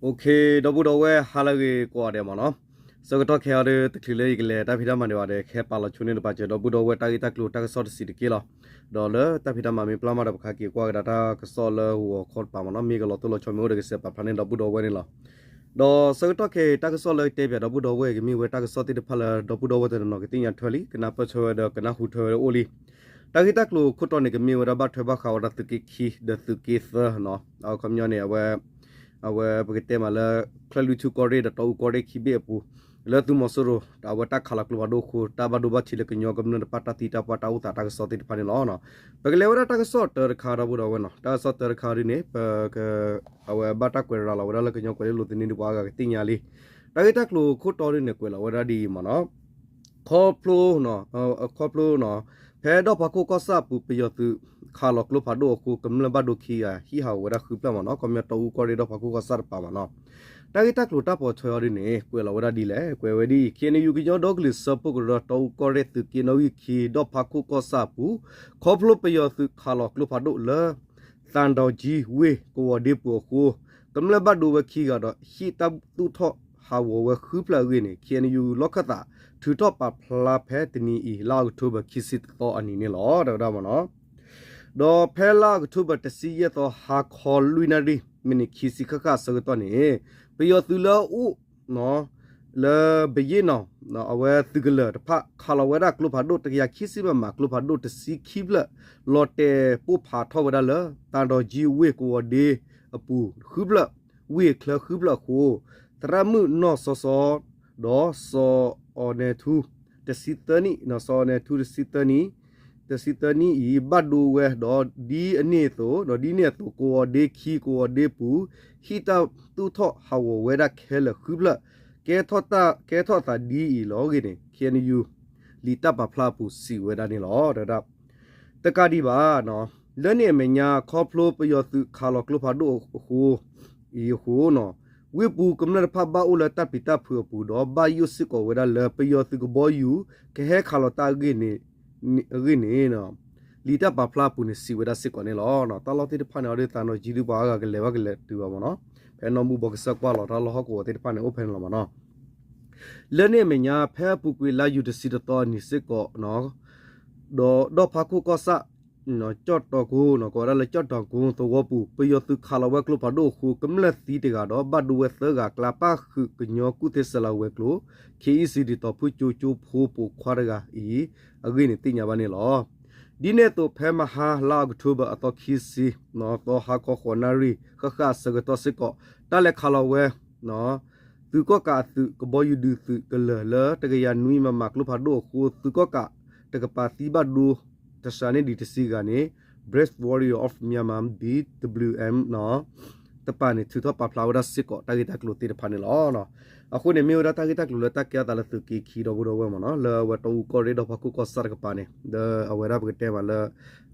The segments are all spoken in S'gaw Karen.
ဒီပုၢ်ဒီဝဲၢ်ဟါလၢအဂ့ၤကိးဂၤဒဲးမ့ၢ်နီၤ, ဆၢကတီၢ်ခဲအံၤဒီး တချုးလၢယကလဲၤတၢ်ဖံးတၢ်မၤဒံးဘၣ်ဒီး ကဟဲပာ်လီၤဆိန့ၢ်တပာ်စၢၤ ဒီပုၢ်ဒီဝဲၢ်တၢ်ဂ့ၢ်တၢ်ကျိၤတၢ်ကစီၣ်တဆံးတက့ၢ်လီၤ. ဒီးလၢတၢ်ဖံးတၢ်မၤမ့ၢ်ပျၢ်မးဒီး ပကဟဲက့ၤကွၢ်ကဒါတၢ်ကစီၣ်လၢဂီၤခီတပၤမ့ၢ်နီၤ, မ့ၢ်ဂ့ၤလီၤတိၢ်လီၤဆီမ့ၢ်အိၣ်ဒီး ကစဲးပာ်ဖျါန့ၢ်ဒီပုၢ်ဒီဝဲၢ်န့ၣ်လီၤ. ဒီးဆၢကတီၢ်ခဲအံၤ တၢ်ကစီၣ်လၢကတဲပၠးဒီပုၢ်ဒီဝဲၢ် ကမ့ၢ်ဝဲတၢ်ကစီၣ်သ့ၣ်တဖၣ်လၢဒီပုၢ်ဒီဝဲၢ်တနီၤနီၤ ကသ့ၣ်ညါထွဲလံ ကနၢ်ပၢၢ်ထွဲဝဲဒီးကနၢ်ဟူထွဲဝဲဒီးအိၣ်လံ. တၢ်ဂ့ၢ်တၢ်ကျိၤခိၣ်တီန့ၣ် ကမ့ၢ်ဝဲဒၣ်ဘၣ်ထွဲဘၣ်ဃးဝဲဒၣ်သုးက့ခံဒီးသုးက့သၢနီၤ, အခီပညီန့ၣ် အဝဲ အဝဲပကတဲမးလၢ ချၢၣ်လွံၢ်ထူၣ်ကီၢ်ရ့ၣ်ဒီးတီအူကီၢ်ရ့ၣ်ခံဘ့ၣ်အပူၤ လၢသုးမီၤစိရိၤ အဝဲတၢ်ခးလီၤကျိဖးဒိၣ်အဃိ တၢ်ဘၣ်ဒိဘၣ်ထံးလၢကညီကမျၢၢ်တဖၣ်တၢ်သံတၢ်ပှၢ်တၢ်အိၣ်သးတၢ်ကစီၣ်သ့ၣ်တဖၣ်န့ၣ်လီၤ. ပကလဲၤဝဲဒၣ်တၢ်ကစီၣ်တၢတခါဒီပုၢ်ဒီဝဲၢ်နီၤ, တၢ်ကစီၣ်တၢတခါဒ်န့ၣ် ပ အဝဲဘၣ်တၢ်ကွဲးရၤလီၤဝဲဒၣ်လၢကညီကွဲၤလ့လိၤသန့ဒ်ပှၤအါဂၤကသ့ၣ်ညါလံ. တၢ်ဂ့ၢ်တၢ်ကျိၤခိၣ်တီဒ်န့ၣ် ကွဲးလီၤဝဲဒၣ်ဒ်အံၤမ့ၢ်နီၤ, ခီဖျိ ခီဖျိနီၤ, ဖဲဒီၣ်ဖးခိၣ်ကီၢ်ဆၣ်အပူၤ ပယီၤသုးခးလီၤကျိဖးဒိၣ်အဃိ ကမျၢၢ်ဘၣ်ဒိခံဂၤ ဟံးဟးဂီၤဝဲဒၣ်ဃုဖျၢၣ်မ့ၢ်နီၤ, ခီပညီတီအူကီၢ်ရ့ၣ်ဒီၣ်ဖးခိၣ်ကီၢ်ဆၣ်တပၤမ့ၢ်နီၤ. တၢ်ဂ့ၢ်တၢ်ကျိၤတၢ်ပိာ်ထွဲအီၤဒ်န့ၣ် ကွဲးလီၤဝဲဒၣ်ဒ်လဲၣ်, ကွဲးဝဲဒ်အံၤ ခ့ၣ်အဲၣ်ယူၣ် ကညီဒီကလုာ်စၢဖှိၣ်ကရၢ တီအူကီၢ်ရ့ၣ်သုးက့နီၣ်ဂံၢ်ခံ ဒီၣ်ဖးခိၣ်ကီၢ်ဆၣ်အပူၤ ခီဖျိပယီၤသုးခးလီၤကျိဖးဒိၣ်လၢ သၣ်တီၣ်ကၠံဝ့ၢ်ကဝီၤဒ့ပူၤအဃိ ကမျၢၢ်ဘၣ်ဒိဝဲခံဂၤဒီး ဟံးတၢ်သူၣ်ထီၣ်ဟးဂီၤဝဲဃုဖျၢၣ်အဂ့ၢ်န့ၣ် ခ့ၣ်အဲၣ်ယူၣ် လီၢ်ခၢၣ်သး ထုးထီၣ်ပာ်ဖျါဖဲတနံၤအံၤ လါအီးကထိဘၢၣ် ခံဆံတသီအနံၤန့ၣ်လီၤ တဲဝဲဒၣ်မ့ၢ်နီၤ. ဒီးဖဲလါအီးကထိဘၢၣ် တဆံယဲၢ်သီ ဟါခီလွံၢ်နၣ်ရံၣ် မံးနံးခံဆံဃၣ်ဃၣ်အဆၢကတီၢ်န့ၣ် ပယီၤသုးလၢအအိၣ် လၢဘယ့ၣ်နီၤ အဝဲသုးကလၢၤတဖၣ် ခးလီၤဝဲဒၣ်ကျိဖးဒိၣ် တကယၤခံဆံ မမ ကျိဖးဒိၣ်တဆံခံဖျၢၣ် လီၤတဲာ်ပိၢ်ဖးထီၣ်ဝဲဒၣ်လၢ သၣ်တီၣ်ကၠံဝ့ၢ်ကဝီၤဒ့အပူၤဃုဖျၢၣ်, ဝ့ၢ်အချၢဃုဖျၢၣ်အဃိ သရၣ်မုၣ်နီၢ်စီစီ ဒီးစီၤအီၤနဲထူ တဆံသၢနံၣ်, စီၤအီၤနဲထူ တဆံသၢနံၣ်, တဆံသၢနံၣ်အံၤ ဘၣ်ဒိဝဲဒီးဒ်အန့ၣ်အသိး, ဒီးဒ်န့ၣ်အသိး ကဝီၤဒ့ခံ ကဝီၤဒ့ပူၤ ဟံးတၢ်သူၣ်ထီၣ်ဟးဂီၤဝဲဒၣ်ခဲလၢာ်ဃုဖျၢၣ် ကဲထီၣ်တၢ် ကဲထီၣ်သးဒ်အံၤလီၤအဂ့ၢ်န့ၣ် ခ့ၣ်အဲၣ်ယူၣ် လံာ်တၢ်ပာ်ဖျါအပူၤစံးဝဲဒၣ်န့ၣ်လီၤ. တကးဒံးဘၣ် လၢန့ၣ်အမဲာ်ညါ ခီဖျိပယီၤသုးခးလီၤကျိဖးဒိၣ်အဃိ အံၤအဃိ ဝ့ၢ်ပူၤကမျၢၢ်တဖၣ်ဘၣ်အိၣ်လၢတၢ်ပျံၤတၢ်ဖုးအပူၤဒီး ဘၣ်ယိၣ်စ့ၢ်ကီးဝဲဒၣ်လၢ ပယီၤသုးကဘီယူၤ ကဟဲခးလီၤတၢ်အဂ့ၢ်န့ၣ် လံာ်တၢ်ပာ်ဖျါအပူၤန့ၣ် စံးဝဲဒၣ်စ့ၢ်ကီးန့ၣ်လီၤ. တၢ်လီၢ်သ့ၣ်တဖၣ်န့ၣ် အီၤဒ်သးနီၣ်ကၠံဒ်ပှၤအါဂၤကလဲၤဘၣ်ကလဲၤတုၤဘၣ်မ့ၢ်နီၤ, ဖဲနီၢ်မူဘီကစၢၢ်ကွၢ်လီၤတၢ်လီၢ်ဟီၣ်ကဝီၤသ့ၣ်တဖၣ်န့ၣ် အိၣ်ဖဲန့ၣ်လီၤမ့ၢ်နီၤ. လၢန့ၣ်အမဲာ်ညါ ဖဲအပူၤကွံာ်လါယူၤတဆံတသီအနံၤစ့ၢ်ကီး ဒီးဒီၣ်ဖးခိၣ်ကီၢ်ဆၣ် ကၠီၣ်တီၤကိ ကိးဝဲဒၣ်လၢကၠီၣ်တီၤကိသဝီပူၤ ပယီၤသုးခးလီၤဝဲကျိဖးဒိၣ်အဃိ ကမျၢၢ်သံတဂၤဒီး ဘၣ်ဒိဝဲသၢဂၤ ကျါပၣ်ဃုာ်ကညီကူၣ်သ့စဲၤလၤဝဲၤကျိၤ ခ့ၣ်အံၣ်စံၣ် ဒ်သိးဖုကၠိကၠိဖိပိာ်ခွါတဂၤအံၤ အဂ့ၢ်န့ၣ်သ့ၣ်ညါဘၣ်န့ၣ်လီၤ. ဒ်န့ၣ်အသိး ဖဲမဟါလါအီးကထိဘၢၣ်အသီခံဆံ သီ ဟါခီဃိးနၣ်ရံၣ်ဃၣ်ဃၣ်အဆၢကတီၢ်စ့ၢ်ကီး တၢ်လဲၤခးလီၤဝဲ သုးကီၣ်ကးအသုးကဘီယူၤဒုးသုးကလၢၤလၢတကယၤနွံ မမ ကျိဖးဒိၣ်အဃိ သုးကီၣ်ကးတကပၤသံဘၣ်ဒိ တစှၤန့ၢ်ဒံးတဆံဂၤန့ၣ် Brave Warrior of Myanmar BWM တပၤန့ၣ် ထုးထီၣ်ပာ်ဖျါဝဲဒၣ်စ့ၢ်ကီးတၢ်ဂ့ၢ်တၢ်ကျိၤသ့ၣ်တဖၣ်န့ၣ်လီၤ. အဃိန့ၣ် မ့ၢ်ဝဲဒၣ်တၢ်ဂ့ၢ်တၢ်ကျိၤလၢတၢ်ကဲအသးလၢသုးက့ခံဒီပုၢ်ဒီဝဲၢ်မ့ၢ်နီၤ လၢအဝဲတီအူကီၢ်ရ့ၣ်ဒီၣ်ဖးခိၣ်ကီၢ်ဆၣ်တကပၤန့ၣ် လၢအဝဲဒၣ်ပကတဲမးလၢ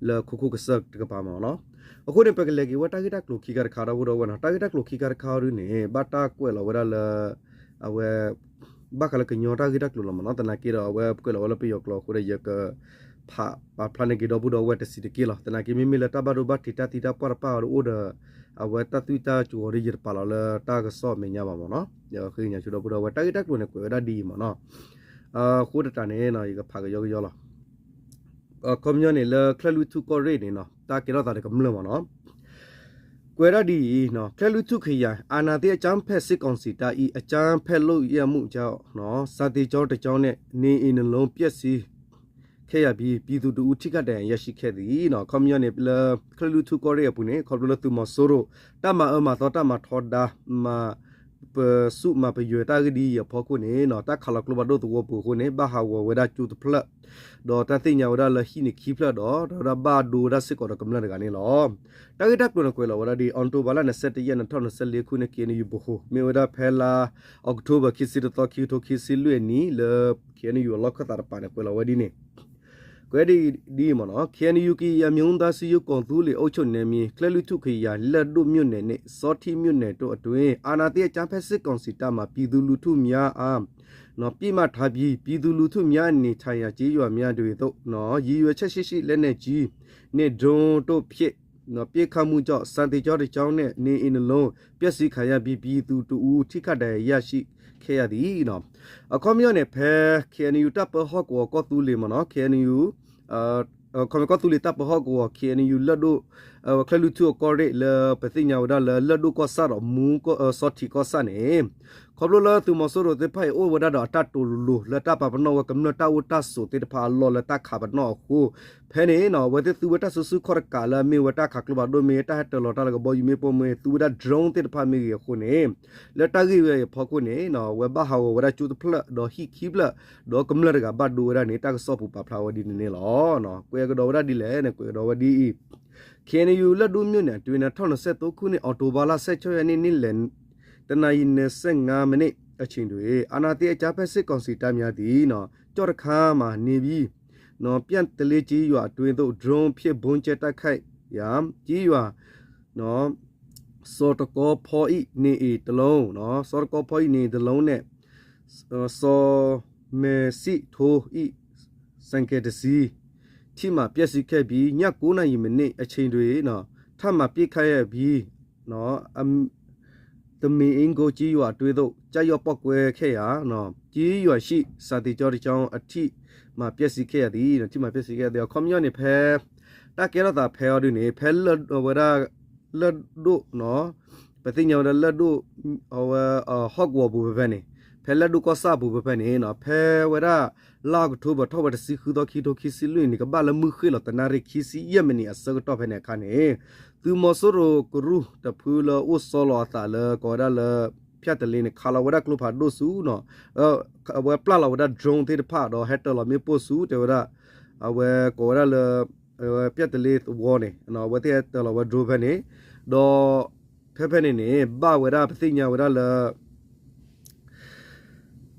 လၢခိခိၣ်ကစၢၢ်တကပၤမ့ၢ်နီၤ. အဃိန့ၣ် ပကလဲၤက့ၤဝဲတၢ်ဂ့ၢ်တၢ်ကျိၤခံခါတခါဒီပုၢ်ဒီဝဲၢ်နီၤ တၢ်ဂ့ၢ်တၢ်ကျိၤခံခါတခါဒ်န့ၣ် ဘၣ်တၢ်ကွဲးလီၤဝဲဒၣ်လၢ အဝဲ ဘၣ်ဃးလၢကညီတၢ်ဂ့ၢ်တၢ်ကျိၤလီၤမ့ၢ်နီၤ သနာ်က့ဒီးအဝဲကွဲးလီၤဝဲလၢပယီၤကျိာ်အဃိဒီး ယက ဖးပာ်ဖျါန့ၢ်က့ၤဒီပုၢ်ဒီဝဲၢ်တဆံးတက့ၢ်လီၤ. သနာ်က့မ့မ့ၢ်လၢတၢ်ဘၣ်ဒိဘၣ်ထံးတၢ်သံတၢ်ပှၢ်တဖၣ်အံၤဒီးအိၣ်ဒီး အဝဲတၢ်သွံၣ်တၢ်စူၤအီၤဒီးယတပာ်လီၤလၢတၢ်ကစီၣ်အမဲာ်ညါဘၣ်မ့ၢ်နီၤ ယဃ့ကညးဆူဒီပုၢ်ဒီဝဲၢ် တၢ်ဂ့ၢ်တၢ်ကျိၤန့ၣ် ကွဲးဝဲဒၣ်ဒ်အံၤမ့ၢ်နီၤ အဃိသတးန့ၣ် ယကဖးကယီကယီလီၤ. အခီပညီန့ၣ် လၢချၢၣ်လွံၢ်ထူၣ်ကီၢ်ရ့ၣ်န့ၣ် တၢ်ကဲထီၣ်သးဒီးကမျၢၢ်မ့ၢ်နီၤ ကွဲးဒၣ်ဒ်အံၤ ချၢၣ်လွံၢ်ထူၣ်ခယၤ အာဏာသိမ်းအကြမ်းဖက်စစ်ကောင်စီတပ်၏ အကြမ်းဖက်လုပ်ရပ်မှုကြောင့် စာသင်ကျောင်းတစ်ကျောင်းနှင့် နေအိမ်နှစ်လုံး ပျက်စီးခဲ့ရပြီး ပြည်သူတစ်ဦး ထိခိုက်ဒဏ်ရာရရှိခဲ့သည်နီၤ အခီပညီန့ၣ် လၢချၢၣ်လွံၢ်ထူၣ်ကီၢ်ရ့ၣ်အပူၤန့ၣ် ခီဖျိလၢသုးမီၤစိရိၤ တၢ်မၤအၢမၤသီ တၢ်မၤထီဒါ မၤ ပစုၣ်မၤပယွဲတၢ်ဂ့ၢ်ဒ်အံၤအဖီခိၣ်န့ၣ်နီၤ တၢ်ခးလီၤကျိဖးဒိၣ်သဝီပူၤအဃိန့ၣ် ဘၣ်ဟးဂီၤဝဲဒၣ်ကၠိတဖျၢၣ် ဒီးတၢ်သ့ၣ်ညါဝဲဒၣ်လၢဟံၣ်န့ၣ်ခံဖျၢၣ်ဒီး ဒီးဝဲဒၣ်ဘၣ်ဒိဝဲဒၣ်စ့ၢ်ကီးဒီးကမျၢၢ်တဂၤန့ၣ်လီၤ. တၢ်ဂ့ၢ်တၢ်ကျိၤန့ၣ်ကွဲးလီၤဝဲဒၣ်ဒ်အံၤ အီးကထိဘၢၣ်လါ နှစ်ဆယ့်တစ်ရက် နှစ်ထောင့်နှစ်ဆယ့်လေးခုနှစ် ခ့ၣ်အဲၣ်ယူၣ် ဗဟို မ့ၢ်ဝဲဒၣ်ဖဲလါအီးကထိဘၢၣ် ခံဆံတသီ ခံကထိခံဆံလွံၢ်အနံၤ လၢ ခ့ၣ်အဲၣ်ယူၣ် အလီၢ်ခၢၣ်သးတပၤန့ၣ် ကွဲးလီၤဝဲဒ်န့ၣ် ကွဲးဒ်အံၤမ့ၢ်နီၤ ခ့ၣ်အဲၣ်ယူၣ် ကရင်အမျိုးသားအစည်းအရုံး ကော်သူလ့ၤအုပ်ချုပ်နယ်မြေ ချၢၣ်လွံၢ်ထူၣ်ခယၤ လၢႉဒိၣ်မြို့နယ်နှင့် စီထံမြို့နယ်တို့အတွင်း အာဏာသိမ်းအကြမ်းဖက်စစ်ကောင်စီတပ်မှ ပြည်သူလူထုများအား ပစ်မှတ်ထားပြီး ပြည်သူလူထုများနေထိုင်ရာ ကျေးရွာများတွင်သို့ ရည်ရွယ်ချက်ရှိရှိ လက်နက်ကြီးနှင့် ဒရုန်းတို့ဖြင့် ပစ်ခတ်မှုကြောင့် စာသင်ကျောင်းတစ်ကျောင်းနဲ့ နေအိမ်နှစ်လုံး ပျက်စီးခံရပြီး ပြည်သူတစ်ဦး ထိခိုက်ဒဏ်ရာရရှိခဲ့ရသည် အခီပညီန့ၣ် ဖဲ ခ့ၣ်အဲၣ်ယူၣ် တၢ်ပၢဟီၣ်ကဝီၤကီၢ်သူလ့ၤမ့ၢ်နီၤ ခ့ၣ်အဲၣ်ယူၣ် ခီမ့ၢ်ကီၢ်သူလ့ၤတၢ်ပၢဟီၣ်ကဝီၤ ခ့ၣ်အဲၣ်ယူၣ် လၢၢ်ဒိၣ် ချၢၣ်လွံၢ်ထူၣ်အကီၢ်ရ့ၣ် လၢပသ့ၣ်ညါဝဲဒၣ်လၢ လၢၢ်ဒိၣ်ကီၢ်ဆၣ်ဒီးမူ စီၤထံးကီၢ်ဆၣ်န့ၣ် ခီဖျိလၢသုးမီၤစိရိၤသ့ၣ်တဖၣ်အံၤ အိၣ်ဝဲဒၣ်ဒီးအတၢ်တိာ်လိၤလိၤ လၢတၢ်ပာ်ပနီၣ်ဝဲကမျၢၢ်တၢ်အိၣ်တၢ်ဆိးသ့ၣ်တဖၣ်အလီၢ်လၢတၢ်ခးပနီၣ်အဃိ ဖဲန့ၣ်နီၤ အဝဲသ့ၣ်သူဝဲတၢ်စုဆူၣ်ခီၣ်တကးလၢအမ့ၢ်ဝဲတၢ်ခးကျိဖးဒိၣ်မ့ၢ်ဂ့ၤ တၢ်ဟဲတၢၤလီၤတၢ်လၢကဘီယူၤမ့ၣ်ပိၢ်မ့ၢ်ဂ့ၤ သူဝဲဒၣ် drone သ့ၣ်တဖၣ်မ့ၢ်ဂ့ၤအဃိန့ၣ် လၢတၢ်ဂ့ၢ်ဝဲအံၤအဖီခိၣ်န့ၣ် အဝဲဘၣ်ဟးဂီၤဝဲဒၣ်ကၠိတဖျၢၣ် ဒီးဟံၣ်ခံဖျၢၣ် ဒီးကမျၢၢ်တဂၤဘၣ်ဒိဝဲဒၣ်န့ၣ် တၢ်ကစီၣ်ပူၤပာ်ဖျါဝဲဒ်န့ၣ်န့ၣ်လီၤ. ကွဲးကဒီးဝဲဒၣ်ဒ်လဲၣ်န့ၣ် ကွဲးကဒီးဝဲဒ်အံၤ ခ့ၣ်အဲၣ်ယူၣ် လၢၢ်ဒိၣ်မြို့နယ်အတွင်း နှစ်ထောင့်နှစ်ဆယ့်သုံးခုနှစ် အောက်တိုဘာလ ဆယ့်ခြောက်ရက်နေ့ နေ့လယ် တစ်နာရီနှစ်ဆယ့်ငါးမိနစ်အချိန်တွင် အာဏာသိမ်းအကြမ်းဖက်စစ်ကောင်စီတပ်များသည် ကျော့တခါမှာနေပြီး ပြန့်တလင်းကျေးရွာအတွင်းသို့ drone ဖြင့် ဗုံးကြဲတိုက်ခိုက်ရာ ကျေးရွာ စီၤတကီဖီ ၏ နေအိမ်တစ်လုံး, စီၤတကီဖီ ၏ နေအိမ်တစ်လုံးနှင့် စီၤမဲာ်စံထိ ၏ ဆိုင်ကယ်တစ်စီး ထိမှန်ပျက်စီးခဲ့ပြီး ညကိုးနာရီမိနစ်အချိန်တွင် ထပ်မံပစ်ခတ်ရပြီး သမ့ၣ်အ့ကိကျေးရွာအတွင်းသို့ ကျရောက်ပေါက်ကွဲခဲ့ရာ ကျေးရွာရှိ စာသင်ကျောင်းတစ်ကျောင်း အထိမှန်ပျက်စီးခဲ့ရသည် ထိမှန်ပျက်စီးခဲ့ရသည် အခီပညီန့ၣ် ဖဲ တၢ်ကဲထီၣ်သးဖဲအီၤဒုန့ၣ် ဖဲလၢၢ်ဒိၣ် ပသ့ၣ်ညါဝဲဒၣ်လၢၢ်ဒိၣ် အဝဲ ဟီၣ်ကဝီၤပူၤဖဲဖဲန့ၣ် ဖဲလၢၢ်ဒိၣ်ကီၢ်ဆၣ်ပူၤဖဲဖဲန့ၣ် ဖဲဝဲဒၣ် လါအီးကထိဘၢၣ် ထီၣ်ဝဲတဆံဃုသီ ခံကထိခံဆံလွံၢ်န့ၣ် ကဘၣ်လၢမုၢ်ဃ့ၢ်လီၤ တနၣ်ရံၣ်ခံဆံယဲၢ်မံးနံးအဆၢကတီၢ်ဖဲန့ၣ်အခါန့ၣ် သုးမီၤစိရိၤကရူၢ်တဖုလၢအိၣ်ဆီလီၤအသးလၢ ကိးဝဲဒၣ်လၢ ဖၠၣ်တလ့န့ၣ် ခးလီၤဝဲဒၣ်ကျိဖးဒိၣ်ဆူ အဝဲပျၢ်လီၤဝဲဒၣ် drone သ့ၣ်တဖၣ်ဒီးဟဲတၢၤလီၤမ့ၣ်ပိၢ်ဆူ တဲဝဲဒၣ် အဝဲကိးဝဲဒၣ်လၢ ဖၠၣ်တလ့သဝီန့ၣ် အဝဲသ့ၣ်ဟဲတၢၤလီၤဝဲ drone ဖဲန့ၣ် ဒီး ဖဲဖဲန့ၣ်န့ၣ် ဘၣ်ဝဲဒၣ်ပသ့ၣ်ညါဝဲဒၣ်လၢ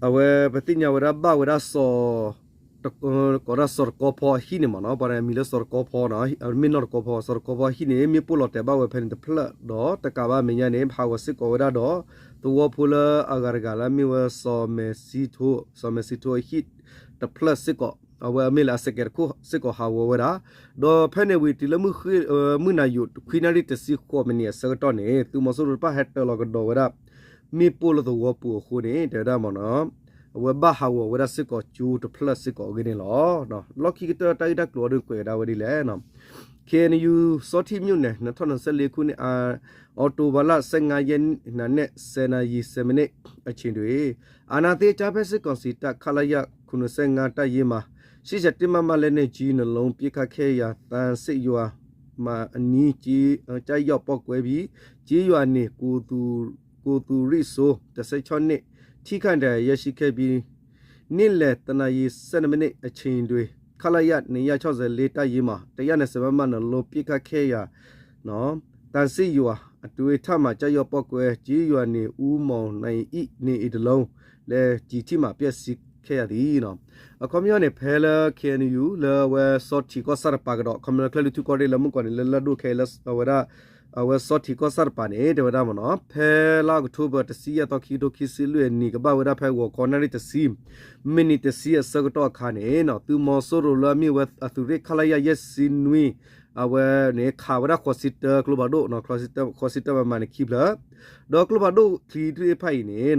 အဝဲပသ့ၣ်ညါဝဲဒၣ်ဘၣ်ဝဲဒၣ်စီၤ ကိးဒၣ်စီၤတကီဖီအဟံၣ်န့ၣ်မ့ၢ်နီၤ ပှၤန့ၣ်အမံၤလၢစီၤတကီဖီနီၤ မ့ၢ်နီၢ်တကီဖီ စီၤတကီဖီအဟံၣ်န့ၣ် မ့ၣ်ပိၢ်လီၤတဲာ်ဘၣ်ဝဲဖဲန့ၣ်တဖျၢၣ်ဒီး တကးဘၣ်မဲာ်ညါန့ၣ် ဟးဂီၤစ့ၢ်ကီးဝဲဒၣ်ဒီး သဝီဖိလၢအဂၤတဂၤလၢအမ့ၢ်ဝဲ စီၤမဲာ်စံထိ စီၤမဲာ်စံထိအဟံၣ်တဖျၢၣ်စ့ၢ်ကီး အဝဲအမ့ၢ်လၢအစဲးကဲးတခိၣ်စ့ၢ်ကီးဟးဂီၤဝဲဒၣ် ဒီးဖဲန့ၣ်ဝံၤတုၤလၢမုၢ်ဃ့ၢ် မုၢ်နၤယိၤ ခွံနၣ်ရံၣ်တဆံဃိးမံးနံးအဆၢကတီၢ်န့ၣ် သုးမီၤစိရိၤတဖၣ်ဟဲတၢၤလီၤကဒီးဝဲဒၣ် မ့ၣ်ပိၢ်လၢသဝီပူၤအဃိန့ၣ် တဲဝဲဒၣ်မ့ၢ်နီၤ အဝဲဘၣ်ဟးဂီၤဝဲဒၣ်စ့ၢ်ကီးကၠိတဖျၢၣ်စ့ၢ်ကီးအဂ့ၢ်န့ၣ်လီၤ. လီၢ်ခံကတၢၢ်တၢ်ဂ့ၢ်တၢ်ကျိၤအီၤဒုးကွဲးဝဲဒၣ်ဝဲဒ်လဲၣ် ခ့ၣ်အဲၣ်ယူၣ် စီထံးမြို့နယ် နှစ်ထောင့်နှစ်ဆယ့်လေးခုနှစ် အောက်တိုဘာလ ဆယ့်ငါးရက်နေ့ နံနက် ဆယ်နာရီ ဆယ်မိနစ်အချိန်တွင် အာဏာသိမ်းအကြမ်းဖက်စစ်ကောင်စီတပ် ခလရ ခုနစ်ဆယ့်ငါး တပ်ရင်းမှာ ရှစ်ဆယ့်တစ် မမ လက်နက်ကြီး နှစ်လုံး ပစ်ခတ်ခဲ့ရာ သံစက်ရွာမှ အနီး ကျရောက်ပေါက်ကွဲပြီး ကျေးရွာနေ ကိုသူရစ်စိုး တစ်ဆယ့်ခြောက်နှစ် ထိခိုက်ဒဏ်ရာရရှိခဲ့ပြီး နေ့လယ် တစ်နာရီ ဆယ့်နှစ် မိနစ်အချိန်တွင် ခလရ နှစ်ရာခြောက်ဆယ့်လေး တပ်ရင်းမှာ တစ်ရာနှစ်ဆယ့် မမ နှစ်လုံး ပစ်ခတ်ခဲ့ရာ သံစက်ရွာအတွင်း ထပ်မံကျရောက်ပေါက်ကွဲ ကျေးရွာနေ ဦးမောင်နိုင်၏ နေအိမ်တစ်လုံးလည်း ကျည်ထိမှန်ပျက်စီးခဲ့ရသည် အခီပညီန့ၣ် ဖဲလၢ ခ့ၣ်အဲၣ်ယူၣ် လၢအဝဲစီထံးကီၢ်ဆၣ်တပၤကဒီး ခီပညီလၢချၢၣ်လွံၢ်ထူၣ်ကီၢ်ရ့ၣ်လၢမုၢ်ကီၢ်န့ၣ် လၢလၢၢ်ဒိၣ်ခဲအံၤလၢအဝဲဒၣ် အဝဲစီထံးကီၢ်ဆၣ်တပၤန့ၣ် တဲဝဲဒၣ်မ့ၢ်နီၤ ဖဲလါအီးကထိဘၢၣ် တဆံယဲၢ်သီ ခံကထိခံဆံလွံၢ်အနံၤ ကဘၣ်ဝဲဒၣ်ဖဲဂီၤခီနၣ်ရံၣ်တဆံ မံးနံးတဆံအဆၢကတီၢ်အခါန့ၣ် သုးမီၤစိရိၤလၢအမ့ၢ်ဝဲအသုးရ့ၣ် ခလရ ယဲၢ်ဆံနွံ အဝဲန့ၣ် ခးဝဲဒၣ်ဃိးဆံတၢ ကျိဖးဒိၣ် ဃိးဆံတၢ ဃိးဆံတၢ မမ န့ၣ်ခံဖျၢၣ် ဒီးကျိဖးဒိၣ်ချံသ့ၣ်တဖၣ်အံၤန့ၣ်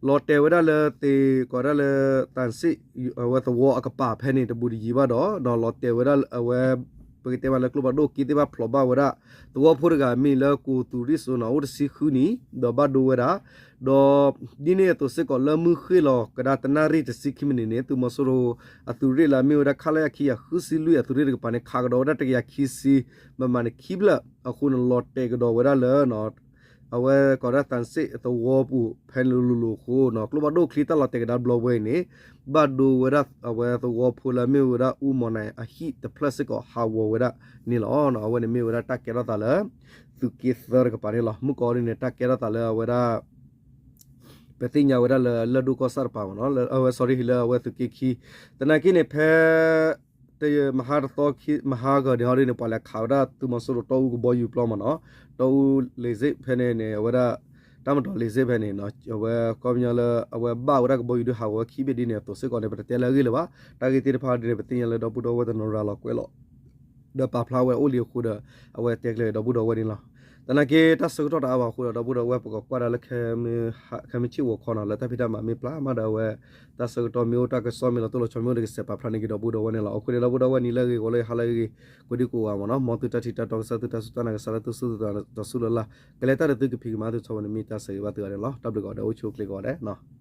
လီၤတဲာ်ဝဲဒၣ်လၢသ့ၣ် ကိးဒၣ်လၢ သံစက် အဝဲသဝီအကပၤဖဲန့ၣ် တဘူးတယံၤဘၣ်ဒီး လီၤတဲာ်ဝဲဒၣ်အဝဲ ပကတဲမးလၢကျိဖးဒိၣ်က့သ့ၣ်တဖၣ်ဖျိးဘၣ်ဝဲဒၣ် သဝီဖိတဂၤမ့ၢ်လၢ ကိုသူရစ်စိုးနီၤ အိၣ်တဆံဃုနံၣ် ဒီးဘၣ်ဒိဝဲဒၣ် ဒီးဒ်န့ၣ်အသိးစ့ၢ်ကီးလၢမုၢ်ဃ့ၢ်လီၤကဒါတနၣ်ရံၣ်တဆံခံမံးနံးန့ၣ် သုးမီၤစိရိၤအသုးရ့ၣ်လၢအမ့ၢ်ဝဲဒၣ် ခလရ ခံကယၤဃုဆံလွံၢ် အသုးရ့ၣ်တကပၤန့ၣ် ခးကဒီးဝဲဒၣ်တကယၤခံဆံ မမ န့ၣ်ခံဖျၢၣ်အဃိန့ၣ် လီၤတဲာ်ကဒီးဝဲဒၣ်လၢ အဝဲကိးဒၣ်သံစက်သဝီပူၤ ဖဲန့ၣ်လိၤလိၤအဃိနီၤ ကျိဖးဒိၣ်ချံတၢ်လီၤတဲာ်ကဒါဘျီဝဲအံၤန့ၣ် ဘၣ်ဒိဝဲဒၣ်အဝဲသဝီဖိလၢအမ့ၢ်ဝဲဒၣ် ဦးမောင်နိုင် အဟံၣ်တဖျၢၣ်စ့ၢ်ကီးဟးဂီၤဝဲဒၣ်န့ၣ်လီၤ. အဝဲန့ၣ်မ့ၢ်ဝဲဒၣ်တၢ်ကဲထီၣ်သးလၢ သုးက့သၢတကပၤန့ၣ်လီၤ. မုၢ်ကီၢ်ဒ်န့ၣ် တၢ်ကဲထီၣ်သးလၢအဝဲဒၣ် ပသ့ၣ်ညါဝဲဒၣ်လၢလၢၢ်ဒိၣ်ကီၢ်ဆၣ်တပၤမ့ၢ်နီၤ အဝဲ sorry လၢအဝဲသုးက့ခံ သနာ်က့န့ၣ် ဖဲ တမဟါတသီ မဟါဂီၤန့ၣ်ဟီဒ်န့ၣ် ပှၤလဲၤခးဝဲဒၣ်သုးမီၤစိရိၤတီအူကဘီယူၤပျီမ့ၢ်နီၤ တီအူ လေဆိပ် ဖဲန့ၣ်န့ၣ် အဝဲဒၣ် တပ်မတော် လေဆိပ် ဖဲန့ၣ် အဝဲကီၢ်ပညီလၢ အဝဲဘၣ်ဝဲဒၣ်ကဘီယူၤဒုးဟးဂီၤဝဲခံဘ့ၣ်ဒ်န့ၣ်အသိးစ့ၢ်ကီးန့ၣ် ပတတဲလၢအဂ့ၢ်လၢၤဘၣ်. တၢ်ဂ့ၢ်သ့ၣ်တဖၣ်ဒ်န့ၣ် ပသ့ၣ်ညါလၢဒီပုၢ်ဒီဝဲၢ်တနီၤရၤလီၤကွဲးလီၤ ဒီးပာ်ဖျါဝဲအိၣ်လံအဃိဒီး အဝဲတဲကျဲၤဒီပုၢ်ဒီဝဲၢ်န့ၣ်လီၤ. သနာ်က့ တၢ်ဆၢကတီၢ်တအါဘၣ်အဃိဒီး ဒီပုၢ်ဒီဝဲၢ် ပကကွၢ်ဒၣ်လၢ ခဲမုၢ်ဆ့ၣ်ဂီၤခီနီၤ လၢတၢ်ဖံးတၢ်မၤမ့ၢ်ပျၢ်မးဒီး အဝဲ တၢ်ဆၢကတီၢ်မ့ၢ်အိၣ် တၢ်ကစီၣ်မ့ၢ်လီၤတိၢ်လီၤဆီမ့ၢ်အိၣ်ဒီး ကစဲးပာ်ဖျါန့ၢ်က့ၤဒီပုၢ်ဒီဝဲၢ်န့ၣ်လီၤ. အဃိန့ၣ် ဒီပုၢ်ဒီဝဲၢ် နံၤလၢအဂ့ၤ ဂီၤလၢအဂ့ၤ ဟါလၢအဂ့ၤ ကိးဒံကိးဂၤမ့ၢ်နီၤ မ်သုတၢ်ထံၣ်တၢ်တီကစၢ် သုတၢ်စူၢ်တၢ်နာ်ကစၢ်လၢသုစူၢ်သုသးဒီးစူၢ်လၢ်လၢ် ကလဲၤတၢ်ဒီးသု ကဖံးကမၤသုထီဘိန့ၣ် မ့ၢ်တၢ်ဆၢဂ့ၤဘၣ်သုဂၤန့ၣ်လီၤ. တၢ်ဘျုးကိးဂၤဒဲး အိၣ်ဆူၣ်အိၣ်ချ့ကိးဂၤဒဲးနီၤ.